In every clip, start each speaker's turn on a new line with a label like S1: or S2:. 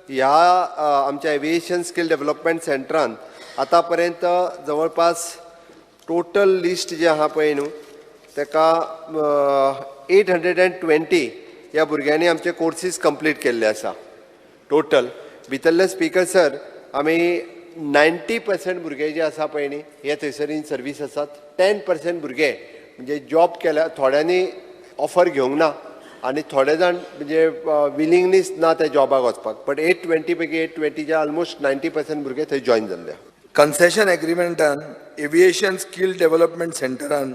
S1: ह्या आमच्या aviation skill development सेंटरान आतां पर्यंत जवळपास टोटल लिस्ट जे आहा पळय न्हू, तेका 820 ह्या भुरग्यांनी आमचे कोर्सीस कंप्लीट केल्ले आसा. टोटल भितरले स्पीकर सर, आमी 90% भुरगे जे आसा पळय न्ही, हे थंयसर इन सर्वीस आसात. 10% भुरगे म्हणजे जॉब केल्या, थोड्यांनी ऑफर घेवंक ना आनी थोडे जाण म्हणजे विलिंगनीस ना त्या जॉबाक वचपाक. बट 820 पैकी 820च्या ऑलमोस्ट 90% भुरगे थंय जॉयन जाल्ले.
S2: कन्सेशन एग्रीमेंटान एविएशन स्कील डेव्हलपमेंट सेंटरान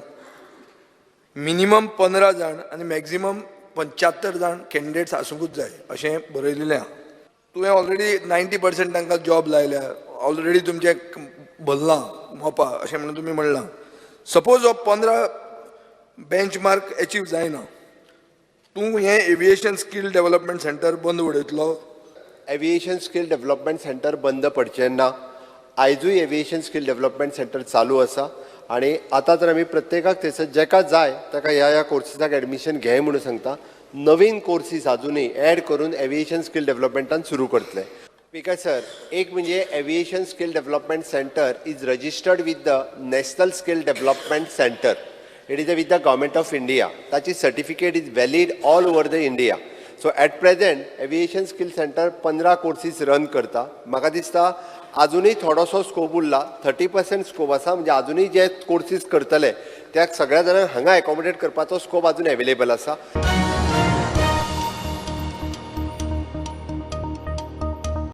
S2: मिनिमम 15 जाण आनी मॅक्झिमम 75 जाण कॅन्डिडेट्स आसूंकूच जाय अशें बरयलेलें आहा. तुवें ऑलरेडी 90% तांकां जॉब लायल्या, ऑलरेडी तुमचें भरलां मोपा अशें म्हणून तुमी म्हणलां. सपोज हो 15 बेंच मार्क एचीव जायना, तूं हें एविएशन स्कील डेव्हलपमेंट सेंटर बंद उडयतलो?
S1: एविएशन स्कील डेव्हलपमेंट सेंटर बंद पडचें ना. आयजूय एविएशन स्कील डेव्हलपमेंट सेंटर चालू आसा आनी आतां तर आमी प्रत्येकाक थंयसर जेका जाय ताका ह्या ह्या कोर्सीसाक एडमिशन घे म्हणून सांगता. नवीन कोर्सीस आजुनूय एड करून एविएशन स्कील डेव्हलपमेंटान सुरू करतले. स्पीकर सर, एक म्हणजे aviation skill development centre is registered with the National Skill Development Centre. It is with the Government of India. ताची certificate is valid all over the India. So at present aviation skill centre 15 courses run करता. म्हाका दिसता आजुनूय थोडोसो scope उरला, 30% scope आसा. म्हणजे आजुनूय जे कोर्सीस करतले त्या सगळ्या जाणांक हांगा एकोमोडेट करपाचो स्कोप अजून एवेलेबल आसा.